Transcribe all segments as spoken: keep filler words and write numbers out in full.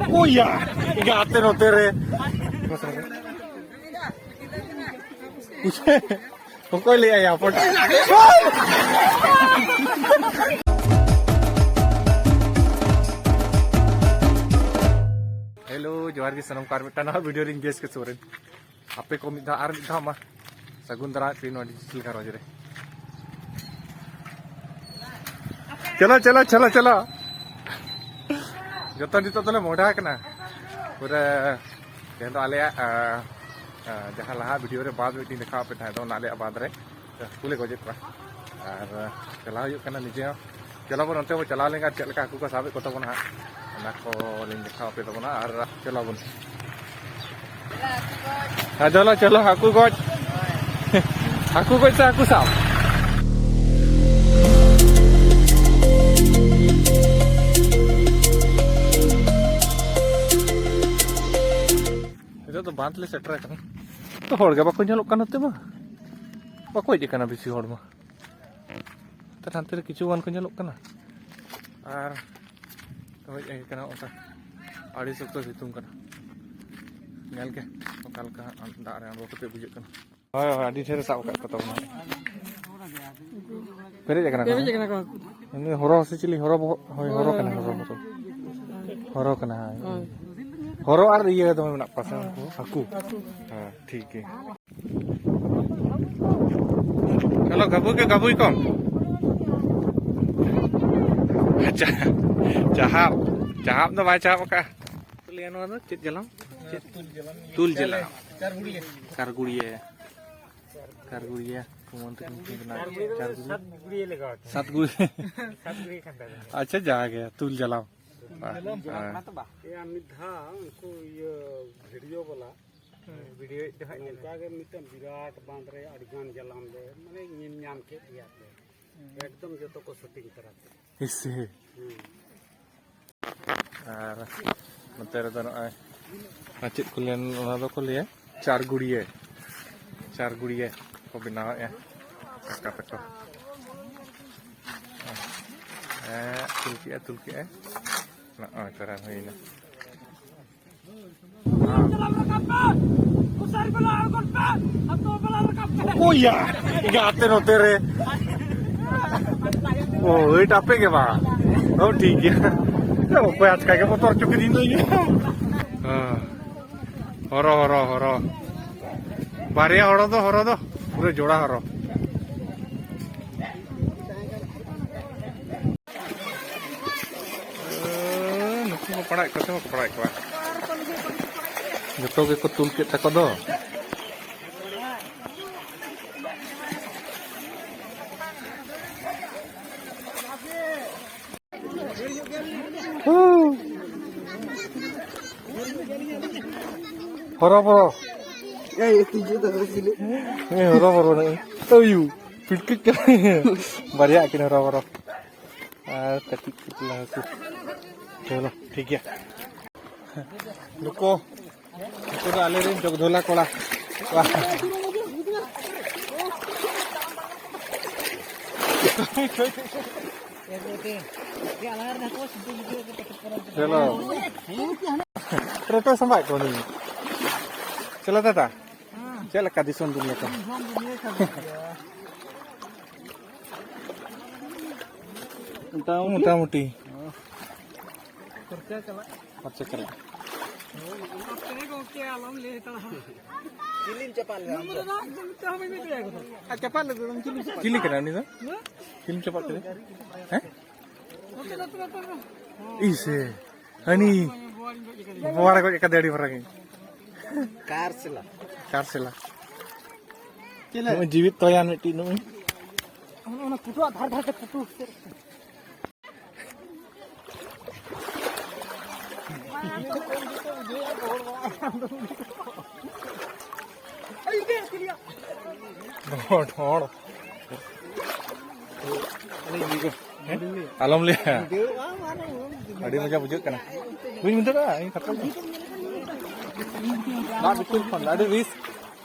ᱚᱠᱚᱭᱟ? ᱜᱟᱛᱮ ᱱᱚᱛᱮ ᱨᱮ᱾ ᱚᱠᱚᱭ ᱞᱟᱹᱭᱟ ᱭᱟ ᱯᱚᱴ? ᱦᱮᱞᱳ, ᱡᱚᱦᱟᱨ ᱜᱮ ᱥᱟᱱᱟᱢ ᱠᱚ, ᱟᱨ ᱢᱤᱫᱴᱟᱝ ᱱᱟᱣᱟ ᱵᱷᱤᱰᱤᱭᱳ ᱨᱮᱧ ᱜᱮᱥᱴ ᱠᱮᱫ ᱥᱩᱨᱮᱱ᱾ ᱟᱯᱮ ᱠᱚ ᱢᱤᱫ ᱫᱷᱟᱣ, ᱟᱨ ᱢᱤᱫ ᱫᱷᱟᱣ ᱢᱟ ᱥᱟᱹᱜᱩᱱ ᱫᱟᱨᱟᱢ ᱯᱮ ᱱᱚᱣᱟ ᱰᱤᱡᱤᱴᱟᱞ ᱜᱷᱟᱨᱚᱸᱡᱽ ᱨᱮ᱾ ᱪᱚᱞᱚ, ᱪᱚᱞᱚ, ᱪᱚᱞᱚ, ᱪᱚᱞᱚ᱾ ᱡᱚᱛᱚ ᱱᱤᱛᱚᱜ ᱫᱚᱞᱮ ᱢᱚᱰᱟ ᱠᱟᱱᱟ ᱯᱩᱨᱟᱹ᱾ ᱛᱮᱦᱮᱧ ᱫᱚ ᱟᱞᱮᱭᱟᱜ, ᱟ, ᱟ, ᱡᱟᱦᱟᱸ ᱞᱟᱦᱟ ᱵᱷᱤᱰᱤᱭᱳ ᱨᱮ ᱵᱟᱸᱫ ᱢᱤᱫᱴᱤᱡ ᱫᱮᱠᱷᱟᱣ ᱟᱯᱮ ᱛᱟᱦᱮᱸ ᱫᱚ, ᱚᱱᱟ ᱟᱞᱮᱭᱟᱜ ᱵᱟᱸᱫ ᱨᱮ ᱦᱟᱹᱠᱩ ᱞᱮ ᱜᱚᱡᱮᱫ ᱠᱚᱣᱟ᱾ ᱟᱨ ᱪᱟᱞᱟᱣ ᱦᱩᱭᱩᱜ ᱠᱟᱱᱟ ᱱᱤᱡᱮ ᱦᱚᱸ᱾ ᱪᱚᱞᱚ ᱵᱚᱱ, ᱚᱱᱛᱮ ᱵᱚᱱ ᱪᱟᱞᱟᱣ ᱞᱮᱱᱠᱷᱟᱱ ᱪᱮᱫ ᱞᱮᱠᱟ ᱦᱟᱹᱠᱩ ᱠᱚ ᱥᱟᱵᱮᱫ ᱠᱚ ᱛᱟᱵᱚᱱᱟ ᱦᱟᱸᱜ, ᱚᱱᱟ ᱠᱚ ᱞᱤᱧ ᱫᱮᱠᱷᱟᱣ ᱟᱯᱮ ᱛᱟᱵᱚᱱᱟ᱾ ᱟᱨ ᱪᱚᱞᱚ ᱵᱚᱱ᱾ ᱦᱮᱸ, ᱪᱚᱞᱚ, ᱪᱚᱞᱚ, ᱦᱟᱹᱠᱩ ᱜᱚᱡ᱾ ᱦᱟᱹᱠᱩ ᱜᱚᱡ ᱥᱮ ᱦᱟᱹᱠᱩ ᱥᱟᱵ? ᱱᱤᱛᱚᱜ ᱫᱚ ᱵᱟᱸᱫᱷ ᱞᱮ ᱥᱮᱴᱮᱨ ᱟᱠᱟᱱᱟ᱾ ᱛᱚ, ᱦᱚᱲ ᱜᱮ ᱵᱟᱠᱚ ᱧᱮᱞᱚᱜ ᱠᱟᱱᱟ ᱱᱚᱛᱮ ᱢᱟ᱾ ᱵᱟᱠᱚ ᱦᱮᱡ ᱟᱠᱟᱱᱟ ᱵᱮᱥᱤ ᱦᱚᱲ ᱢᱟ᱾ ᱛᱚ, ᱦᱟᱱᱛᱮ ᱨᱮ ᱠᱤᱪᱷᱩ ᱜᱟᱱ ᱠᱚ ᱧᱮᱞᱚᱜ ᱠᱟᱱᱟ᱾ ᱟᱨ ᱦᱮᱡ ᱟᱠᱟᱱᱟ ᱚᱱᱠᱟ ᱟᱹᱰᱤ ᱥᱚᱠᱛᱚ ᱥᱤᱛᱩᱝ ᱠᱟᱱᱟ᱾ ᱧᱮᱞ ᱜᱮ ᱚᱠᱟ ᱞᱮᱠᱟ ᱦᱟᱸᱜ ᱫᱟᱜ ᱨᱮ ᱟᱬᱜᱚ ᱠᱟᱛᱮ ᱵᱩᱡᱷᱟᱹᱜ ᱠᱟᱱᱟ᱾ ᱦᱳᱭ, ᱦᱳᱭ, ᱟᱹᱰᱤ ᱰᱷᱮᱨ ᱥᱟᱵ ᱟᱠᱟᱫ ᱠᱚ ᱛᱟᱵᱚᱱᱟ᱾ ᱯᱮᱨᱮᱡ ᱟᱠᱟᱱᱟ ᱠᱚ᱾ ᱯᱮᱨᱮᱡ ᱟᱠᱟᱱᱟ ᱠᱚ ᱦᱟᱹᱠᱩ᱾ ᱩᱱᱤ ᱦᱚᱨᱚ ᱥᱮ ᱪᱤᱞᱤ ᱦᱚᱨᱚ ᱵᱚᱦᱚᱜ? ᱦᱳᱭ, ᱦᱚᱨᱚ ᱠᱟᱱᱟ, ᱦᱚᱨᱚ, ᱦᱚᱨᱚ᱾ ᱦᱚᱨᱚ ᱠᱟᱱᱟ, ᱦᱳᱭ᱾ ᱦᱳᱭ᱾ ᱦᱚᱨᱚ ᱟᱨ ᱤᱭᱟᱹ ᱫᱚᱢᱮ ᱢᱮᱱᱟᱜ ᱠᱚᱣᱟ ᱥᱮ ᱩᱱᱠᱩ ᱦᱟᱹᱠᱩ? ᱦᱟᱹᱠᱩ᱾ ᱦᱮᱸ, ᱴᱷᱤᱠ ᱜᱮ᱾ ᱪᱚᱞᱚ, ᱜᱟᱵᱩᱭ ᱠᱚ, ᱜᱟᱵᱩᱭ ᱠᱚᱢ᱾ ᱟᱪᱪᱷᱟ, ᱪᱟᱦᱟᱵ, ᱪᱟᱦᱟᱵ ᱫᱚ ᱵᱟᱭ ᱪᱟᱦᱟᱵ ᱟᱠᱟᱫᱼᱟ᱾ ᱞᱟᱹᱭᱟ ᱱᱚᱣᱟ ᱫᱚ ᱪᱮᱫ ᱡᱟᱞᱟᱢ? ᱪᱮᱫ? ᱛᱩᱞ ᱡᱟᱞᱟᱢ᱾ ᱪᱟᱨᱜᱩᱲᱤᱭᱟᱹ᱾ ᱪᱟᱨᱜᱩᱲᱤᱭᱟᱹ᱾ ᱠᱟᱨᱜᱩᱲᱤᱭᱟᱹ, ᱠᱩᱢᱟᱹᱝ ᱛᱟᱹᱠᱤᱱ ᱠᱤᱱ ᱵᱮᱱᱟᱣ ᱠᱮᱫᱟ, ᱪᱟᱨ ᱜᱩᱲᱤ᱾ ᱥᱟᱛ ᱜᱩᱲᱤ᱾ ᱥᱟᱛ ᱜᱩᱲᱤ᱾ ᱟᱪᱪᱷᱟ, ᱡᱟᱜᱮ, ᱛᱩᱞ ᱡᱟᱞᱟᱢ᱾ ᱦᱮᱸ᱾ ᱮᱭᱟ, ᱢᱤᱫ ᱫᱷᱟᱣ ᱩᱱᱠᱩ ᱤᱭᱟᱹ ᱵᱷᱤᱰᱤᱭᱳ ᱵᱟᱞᱟ, ᱵᱷᱤᱰᱤᱭᱳᱭᱮᱫ ᱛᱟᱦᱮᱸᱫ ᱚᱱᱠᱟ ᱜᱮ ᱢᱤᱫᱴᱮᱱ ᱵᱤᱨᱟᱴ ᱵᱟᱸᱫᱽ ᱨᱮ ᱟᱹᱰᱤ ᱜᱟᱱ ᱡᱟᱞᱟᱢ ᱞᱮ, ᱢᱟᱱᱮ, ᱧᱮᱞ ᱧᱟᱢ ᱠᱮᱫ ᱜᱮᱭᱟ ᱞᱮ᱾ ᱮᱠᱫᱚᱢ ᱡᱚᱛᱚ ᱠᱚ ᱥᱩᱴᱤᱝ ᱛᱚᱨᱟ ᱠᱮᱫᱟ᱾ ᱤᱥᱮ᱾ ᱦᱩᱸ᱾ ᱟᱨ ᱱᱚᱛᱮ ᱨᱮᱫᱚ ᱱᱚᱜᱼᱚᱭ, ᱟᱨ ᱪᱮᱫ ᱠᱚ ᱞᱟᱹᱭᱟ, ᱚᱱᱟ ᱫᱚᱠᱚ ᱞᱟᱹᱭᱟ ᱪᱟᱨᱜᱩᱲᱤᱭᱟᱹ, ᱪᱟᱨᱜᱩᱲᱤᱭᱟᱹ ᱠᱚ ᱵᱮᱱᱟᱣᱮᱫᱼᱟ ᱠᱟᱠᱟ ᱛᱟᱠᱚ᱾ ᱦᱮᱸ, ᱛᱩᱞ ᱠᱮᱜᱼᱟ, ᱛᱩᱞ ᱠᱮᱜᱼᱟ᱾ ᱱᱚᱜᱼᱚᱭ ᱛᱟᱨᱟ ᱦᱩᱭᱱᱟ᱾ ᱳᱭᱟ, ᱜᱟᱛᱮ ᱱᱚᱛᱮ ᱨᱮ᱾ ᱳ, ᱮᱴᱟ ᱟᱯᱮ ᱜᱮ ᱵᱟ᱾ ᱳ, ᱴᱷᱤᱠ ᱜᱮᱭᱟ᱾ ᱚᱠᱚᱭ ᱟᱪᱠᱟ ᱜᱮ ᱵᱚᱛᱚᱨ ᱦᱚᱪᱚ ᱠᱤᱫᱤᱧ ᱫᱚ ᱤᱧ᱾ ᱦᱮᱸ᱾ ᱦᱚᱨᱚ, ᱦᱚᱨᱚ, ᱦᱚᱨᱚ᱾ ᱵᱟᱨᱭᱟ ᱦᱚᱨᱚ ᱫᱚ, ᱦᱚᱨᱚ ᱫᱚ᱾ ᱯᱩᱨᱟᱹ ᱡᱚᱲᱟ ᱦᱚᱨᱚ᱾ ᱱᱩᱠᱩ ᱠᱚ ᱯᱟᱲᱟᱜ ᱠᱚᱣᱟ ᱥᱮ ᱵᱟᱠᱚ ᱯᱟᱲᱟᱜ ᱠᱚᱣᱟ? ᱡᱚᱛᱚ ᱜᱮᱠᱚ ᱛᱩᱞ ᱠᱮᱫ ᱛᱟᱠᱚ ᱫᱚ᱾ ᱦᱚᱨᱚ ᱵᱚᱨᱚ᱾ ᱮᱭ, ᱛᱤᱡᱩ ᱫᱚ ᱪᱤᱞᱤ? ᱦᱮᱸ, ᱦᱚᱨᱚ ᱵᱚᱨᱚ ᱱᱟᱜ᱾ ᱛᱚᱭᱩ᱾ ᱯᱤᱴᱠᱤᱴ ᱠᱟᱱᱟ᱾ ᱵᱟᱨᱭᱟ ᱠᱤᱱ ᱦᱚᱨᱚ ᱵᱚᱨᱚ᱾ ᱟᱨ ᱠᱟᱹᱴᱤᱡ ᱠᱟᱹᱴᱤᱡ ᱦᱟᱹᱠᱩ᱾ ᱪᱚᱞᱚ, ᱴᱷᱤᱠ ᱜᱮᱭᱟ᱾ ᱱᱩᱠᱩ, ᱱᱩᱠᱩ ᱫᱚ ᱟᱞᱮ ᱨᱮᱱ ᱡᱚᱜᱽᱫᱷᱚᱞᱟ ᱠᱚᱲᱟ᱾ ᱣᱟᱦ᱾ ᱪᱚᱞᱚ᱾ ᱨᱮᱴᱚ ᱥᱟᱢᱵᱟᱜ ᱠᱚ ᱱᱤᱭᱟᱹ᱾ ᱪᱚᱞᱚ ᱫᱟᱫᱟ᱾ ᱪᱮᱫ ᱞᱮᱠᱟ ᱫᱤᱥᱚᱢ ᱫᱩᱱᱤᱭᱟᱹ ᱠᱚ? ᱢᱚᱴᱟᱢᱩᱴᱤ᱾ ᱠᱷᱚᱨᱪᱟ ᱪᱟᱞᱟᱜ᱾ ᱠᱷᱚᱨᱪᱟ ᱪᱟᱞᱟᱜ᱾ ᱟᱯᱮ ᱜᱚᱢᱠᱮ ᱟᱞᱚᱢ ᱞᱟᱹᱭ ᱦᱟᱛᱟᱲᱟ᱾ ᱪᱤᱞᱤᱢ ᱪᱟᱯᱟᱫ ᱞᱮᱫᱟ ᱟᱢ ᱫᱚ? ᱱᱚᱣᱟ ᱫᱚ ᱢᱤᱫᱴᱟᱝ ᱦᱚᱸ ᱵᱟᱹᱧ ᱵᱩᱡᱽ ᱫᱟᱲᱮᱭᱟᱜ ᱠᱟᱱᱟ᱾ ᱟᱨ ᱪᱟᱯᱟᱫ ᱞᱮᱫᱟ ᱫᱚᱢ ᱪᱤᱞᱤ ᱪᱟᱯᱟᱫ? ᱪᱤᱞᱤ ᱠᱟᱱᱟ ᱩᱱᱤ ᱫᱚ? ᱦᱮᱸ? ᱪᱤᱞᱤᱢ ᱪᱟᱯᱟᱫ ᱠᱮᱫᱟ? ᱦᱮᱸ? ᱱᱚᱛᱮ, ᱱᱚᱛᱮ, ᱱᱚᱛᱮ, ᱱᱚᱛᱮ᱾ ᱤᱥᱮ, ᱦᱟᱹᱱᱤ᱾ ᱵᱚᱣᱟᱲ ᱤᱧ ᱜᱚᱡ ᱠᱟᱫᱮᱭᱟ᱾ ᱵᱚᱣᱟᱲ ᱜᱚᱡ ᱠᱟᱫᱮ ᱟᱹᱰᱤ ᱢᱟᱨᱟᱝ ᱤᱧ᱾ ᱠᱟᱨᱥᱮᱞᱟ᱾ ᱠᱟᱨᱥᱮᱞᱟ᱾ ᱪᱮᱞᱮ? ᱱᱚᱜᱼᱚᱭ ᱡᱤᱣᱤᱫ ᱛᱚᱭᱟᱱ ᱢᱤᱫᱴᱤᱡ ᱱᱚᱜᱼᱚᱭ᱾ ᱚᱱᱟ, ᱚᱱᱟ ᱯᱩᱴᱩᱣᱟᱜ ᱫᱷᱟᱨᱮ ᱫᱷᱟᱨᱮ ᱛᱮ ᱯᱩᱴᱩ᱾ ᱰᱷᱚᱸ, ᱰᱷᱚᱸ᱾ ᱦᱮᱸ? ᱟᱞᱚᱢ ᱞᱟᱹᱭᱟ᱾ ᱟᱹᱰᱤ ᱢᱚᱡᱟ ᱵᱩᱡᱷᱟᱹᱜ ᱠᱟᱱᱟ᱾ ᱵᱟᱹᱧ ᱵᱩᱡᱷᱟᱹᱣ ᱫᱟᱲᱮᱭᱟᱜᱼᱟ, ᱤᱧ ᱠᱟᱛᱷᱟ ᱫᱚ᱾ ᱫᱟᱜ ᱵᱷᱤᱛᱤᱨ ᱠᱷᱚᱱ ᱟᱹᱰᱤ ᱨᱤᱥᱠ,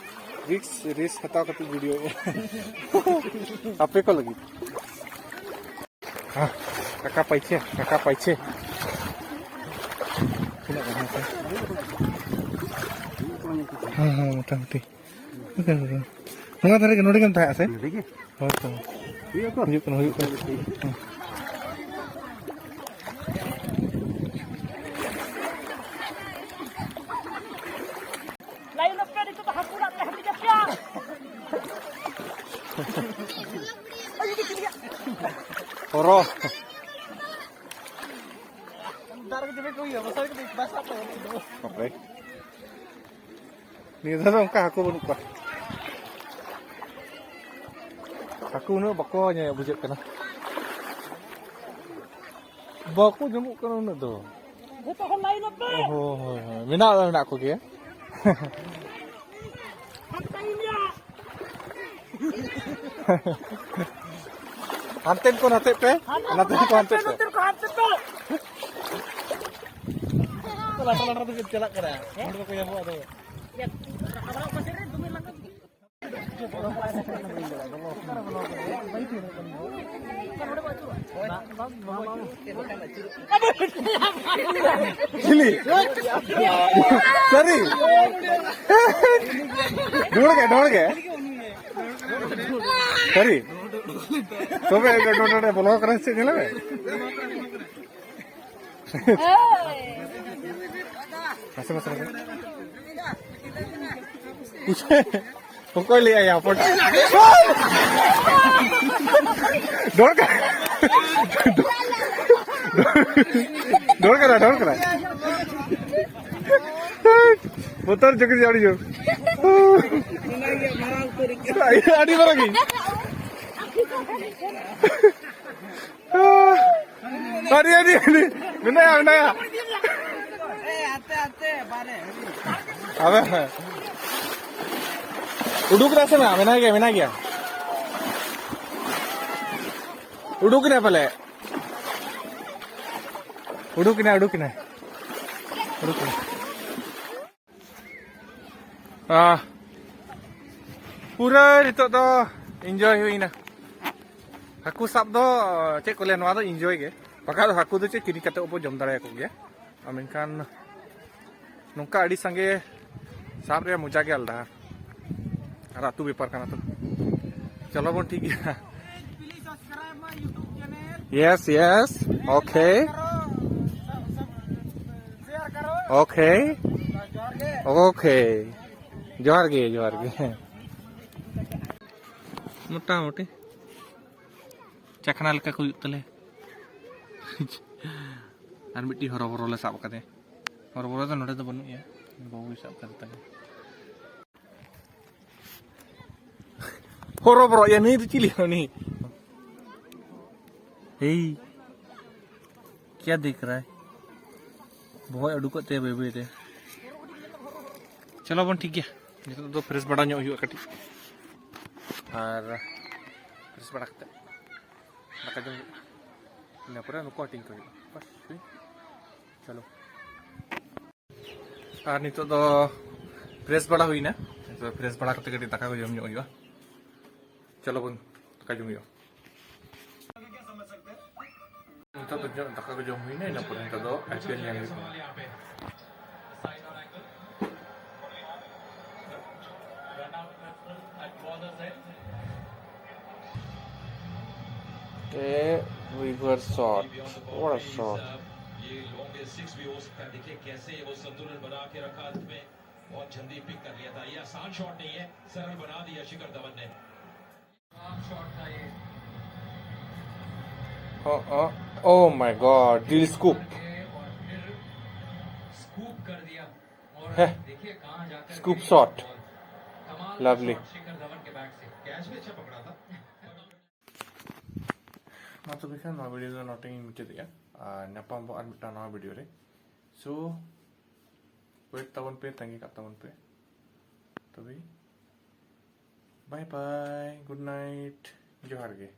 ᱨᱤᱥᱠ, ᱨᱤᱥᱠ ᱦᱟᱛᱟᱣ ᱠᱟᱛᱮ ᱵᱷᱤᱰᱤᱭᱳ᱾ ᱟᱯᱮ ᱠᱚ ᱞᱟᱹᱜᱤᱫ᱾ ᱦᱮᱸ, ᱴᱟᱠᱟ ᱯᱟᱭᱪᱮ, ᱴᱟᱠᱟ ᱯᱟᱭᱪᱮ᱾ ᱛᱤᱱᱟᱹᱜ ᱜᱟᱱ ᱦᱮᱸ ᱥᱮ? ᱦᱮᱸ, ᱦᱮᱸ, ᱢᱚᱴᱟᱢᱩᱴᱤ᱾ ᱱᱚᱣᱟ ᱫᱷᱟᱨᱮ ᱜᱮ, ᱱᱚᱰᱮ ᱜᱮᱢ ᱛᱟᱦᱮᱸᱜᱼᱟ ᱥᱮ? ᱱᱚᱰᱮ ᱜᱮ? ᱦᱳᱭ ᱛᱚ᱾ ᱦᱩᱭᱩᱜ ᱟᱠᱚ? ᱦᱩᱭᱩᱜ ᱠᱟᱱᱟ, ᱦᱩᱭᱩᱜ ᱠᱟᱱᱟ᱾ ᱦᱮᱸ᱾ ᱞᱟᱭᱤᱱ ᱚᱯᱮ, ᱱᱤᱛᱚᱜ ᱫᱚ ᱦᱟᱹᱠᱩ ᱚᱲᱟᱜ ᱯᱮ ᱦᱟᱹᱴᱤᱧ ᱟᱯᱮᱭᱟ᱾ ᱦᱚᱨᱚ᱾ ᱫᱟᱨᱮ ᱠᱚ ᱡᱚᱵᱮ ᱠᱚ ᱦᱩᱭᱩᱜᱼᱟ, ᱵᱟᱥᱟ ᱠᱚ ᱵᱟᱥᱟ ᱠᱚ᱾ ᱵᱟᱯᱨᱮ᱾ ᱱᱤᱭᱟᱹ ᱫᱷᱟᱣ ᱫᱚ ᱚᱱᱠᱟ ᱦᱟᱹᱠᱩ ᱵᱟᱹᱱᱩᱜ ᱠᱚᱣᱟ᱾ ᱦᱟᱹᱠᱩ ᱩᱱᱟᱹᱜ ᱵᱟᱠᱚ ᱧᱮ-, ᱵᱩᱡᱷᱟᱹᱜ ᱠᱟᱱᱟ᱾ ᱵᱟᱠᱚ ᱧᱟᱢᱚᱜ ᱠᱟᱱᱟ ᱩᱱᱟᱹᱜ ᱫᱚ᱾ ᱡᱚᱛᱚ ᱦᱚᱲ ᱞᱟᱭᱤᱱ ᱟᱯᱮ᱾ ᱚ, ᱦᱳᱭ, ᱦᱳᱭ, ᱦᱳᱭ᱾ ᱢᱮᱱᱟᱜ ᱫᱚ ᱢᱮᱱᱟᱜ ᱠᱚᱜᱮᱭᱟ᱾ ᱦᱟᱱᱛᱮᱱ ᱠᱚ ᱱᱟᱛᱮᱜ ᱯᱮ, ᱱᱟᱛᱮᱱ ᱠᱚ ᱦᱟᱱᱛᱮᱜ ᱯᱮ᱾ ᱞᱟᱴᱟ ᱞᱟᱴᱟ ᱛᱮᱯᱮ ᱪᱟᱞᱟᱜ ᱠᱟᱱᱟ, ᱦᱚᱲ ᱵᱟᱠᱚ ᱧᱟᱢᱚᱜᱼᱟ ᱟᱫᱚ᱾ ᱪᱤᱞᱤ? ᱥᱟᱹᱨᱤ? ᱰᱷᱚᱲ ᱜᱮ, ᱰᱷᱚᱲ ᱜᱮ᱾ ᱥᱟᱹᱨᱤ? ᱛᱚᱵᱮ ᱰᱚ-, ᱰᱚ-, ᱰᱚ-, ᱰᱚ-, ᱵᱚᱞᱚ ᱠᱟᱱᱟ ᱥᱮ ᱪᱮᱫ, ᱧᱮᱞ ᱢᱮ᱾ ᱢᱟᱥᱮ, ᱢᱟᱥᱮ, ᱢᱟᱥᱮ᱾ ᱚᱠᱚᱭ ᱞᱟᱹᱭ ᱟᱭᱟ ᱦᱚᱯᱚᱱ? ᱰᱚᱲ ᱠᱟ-, ᱰᱚᱲ ᱠᱟᱱᱟ, ᱰᱚᱲ ᱠᱟᱱᱟ᱾ ᱵᱚᱛᱚᱨ ᱪᱚᱠᱨᱤ ᱟᱹᱰᱤ ᱡᱳᱨ᱾ ᱟᱹᱰᱤ ᱢᱟᱨᱟᱝ ᱜᱮ᱾ ᱟᱹᱰᱤ, ᱟᱹᱰᱤ, ᱟᱹᱰᱤ᱾ ᱢᱮᱱᱟᱭᱟ, ᱢᱮᱱᱟᱭᱟ᱾ ᱟᱵᱮ᱾ ᱩᱰᱩᱠ ᱮᱱᱟ ᱥᱮ ᱢᱮᱱᱟᱭᱟ? ᱢᱮᱱᱟᱭ ᱜᱮᱭᱟ, ᱢᱮᱱᱟᱭ ᱜᱮᱭᱟ᱾ ᱩᱰᱩᱠ ᱮᱱᱟ ᱯᱟᱞᱮ᱾ ᱩᱰᱩᱠ ᱮᱱᱟ, ᱩᱰᱩᱠ ᱮᱱᱟ᱾ ᱩᱰᱩᱠ ᱮᱱᱟ᱾ ᱟᱦ, ᱯᱩᱨᱟᱹ ᱱᱤᱛᱚᱜ ᱫᱚ enjoy ᱦᱩᱭᱱᱟ᱾ ᱦᱟᱹᱠᱩ ᱥᱟᱵ ᱫᱚ ᱪᱮᱫ ᱠᱚ ᱞᱟᱹᱭᱟ, ᱱᱚᱣᱟ ᱫᱚ ᱤᱱᱡᱚᱭ ᱜᱮ᱾ ᱵᱟᱠᱷᱟᱡ ᱫᱚ ᱦᱟᱹᱠᱩ ᱫᱚ ᱪᱮᱫ ᱠᱤᱨᱤᱧ ᱠᱟᱛᱮ ᱵᱚ ᱡᱚᱢ ᱫᱟᱲᱮᱭᱟᱠᱚ ᱜᱮᱭᱟ, ᱟᱨ ᱢᱮᱱᱠᱷᱟᱱ ᱱᱚᱝᱠᱟ ᱟᱹᱰᱤ ᱥᱟᱸᱜᱮ ᱥᱟᱵ ᱨᱮᱭᱟᱜ ᱢᱚᱡᱟ ᱜᱮ ᱟᱞᱟᱫᱟ᱾ ᱟᱨ ᱟᱹᱛᱩ ᱵᱮᱯᱟᱨ ᱠᱟᱱᱟ ᱛᱚ᱾ ᱪᱚᱞᱚ ᱵᱚᱱ, ᱴᱷᱤᱠ ᱜᱮᱭᱟ᱾ Yes, yes. Okay. Okay. Okay. ᱡᱚᱦᱟᱨ ᱜᱮ, ᱡᱚᱦᱟᱨ ᱜᱮ᱾ ᱢᱚᱴᱟᱢᱩᱴᱤ ᱪᱟᱠᱷᱱᱟ ᱞᱮᱠᱟ ᱠᱚ ᱦᱩᱭᱩᱜ ᱛᱟᱞᱮ᱾ ᱟᱨ ᱢᱤᱫᱴᱤᱡ ᱦᱚᱨᱚᱵᱚᱨᱚ ᱞᱮ ᱥᱟᱵ ᱟᱠᱟᱫᱮ᱾ ᱦᱚᱨᱚᱵᱚᱨᱚ ᱫᱚ ᱱᱚᱰᱮ ᱫᱚ ᱵᱟᱹᱱᱩᱜ ᱮᱭᱟ, ᱵᱟᱹᱵᱩᱭ ᱥᱟᱵ ᱟᱠᱟᱫᱮ ᱛᱟᱞᱮ᱾ ᱦᱚᱨᱚᱵᱚᱨᱚ ᱭᱟ ᱱᱩᱭ ᱫᱚ ᱪᱤᱞᱤ ᱩᱱᱤ? ᱦᱮᱭ, ᱠᱭᱟ ᱫᱮᱠᱷ ᱨᱟᱦᱟ ᱦᱮ? ᱵᱚᱦᱚᱜ ᱩᱰᱩᱠᱚᱜ ᱛᱟᱭᱟ ᱵᱟᱹᱭ ᱵᱟᱹᱭ ᱛᱮ᱾ ᱪᱚᱞᱚ ᱵᱚᱱ, ᱴᱷᱤᱠ ᱜᱮᱭᱟ, ᱱᱤᱛᱚᱜ ᱫᱚ ᱯᱷᱨᱮᱥ ᱵᱟᱲᱟ ᱧᱚᱜ ᱦᱩᱭᱩᱜᱼᱟ ᱠᱟᱹᱴᱤᱡ, ᱟᱨ ᱯᱷᱨᱮᱥ ᱵᱟᱲᱟ ᱠᱟᱛᱮ ᱫᱟᱠᱟ ᱡᱚᱢ ᱦᱩᱭᱩᱜᱼᱟ, ᱤᱱᱟᱹ ᱯᱚᱨᱮ ᱱᱩᱠᱩ ᱦᱟᱹᱴᱤᱧ ᱠᱚ ᱦᱩᱭᱩᱜᱼᱟ᱾ ᱵᱟᱥ, ᱦᱩᱭ᱾ ᱪᱚᱞᱚ᱾ ᱟᱨ ᱱᱤᱛᱚᱜ ᱫᱚ ᱯᱷᱨᱮᱥ ᱵᱟᱲᱟ ᱦᱩᱭᱱᱟ, ᱱᱤᱛᱚᱜ ᱯᱷᱨᱮᱥ ᱵᱟᱲᱟ ᱠᱟᱛᱮ ᱠᱟᱹᱴᱤᱡ ᱫᱟᱠᱟ ᱠᱚ ᱡᱚᱢ ᱧᱚᱜ ᱦᱩᱭᱩᱜᱼᱟ᱾ ᱪᱚᱞᱚ ᱵᱚᱱ ᱫᱟᱠᱟ ᱡᱚᱢ ᱦᱩᱭᱩᱜᱼᱟ᱾ ᱱᱤᱛᱚᱜ ᱫᱚ ᱡᱚ-, ᱫᱟᱠᱟ ᱠᱚ ᱡᱚᱢ ᱦᱩᱭᱱᱟ, ᱤᱱᱟᱹ ᱯᱚᱨᱮ ᱱᱤᱛᱚᱜ ᱫᱚ ᱟᱭ ᱯᱤ ᱮᱞ ᱧᱮᱞ ᱦᱩᱭᱩᱜ ᱠᱟᱱᱟ᱾ A reverse shot. What a shot. ये लॉन्ग सिक्स भी हो सकता है। देखिए कैसे वो संतुलन बना के रखा अंत में, बहुत जल्दी पिक कर लिया था। ये आसान शॉट नहीं है, सरल बना दिया शिखर धवन ने। Oh, oh, oh my god, drill scoop. Scoop shot. Lovely. ᱢᱟ ᱛᱚᱵᱮ ᱠᱷᱟᱱ ᱱᱚᱣᱟ ᱵᱷᱤᱰᱤᱭᱳ ᱫᱚ ᱱᱚᱰᱮ ᱜᱤᱧ ᱢᱩᱪᱟᱹᱫᱮᱜᱼᱟ, ᱟᱨ ᱧᱟᱯᱟᱢ ᱵᱚ ᱟᱨ ᱢᱤᱫᱴᱟᱝ ᱱᱟᱣᱟ ᱵᱷᱤᱰᱤᱭᱳ ᱨᱮ᱾ So wait ᱛᱟᱵᱚᱱ ᱯᱮ, ᱛᱟᱺᱜᱤ ᱠᱟᱜ ᱛᱟᱵᱚᱱ ᱯᱮ᱾ ᱛᱚᱵᱮ bye bye, good night, ᱡᱚᱦᱟᱨ ᱜᱮ᱾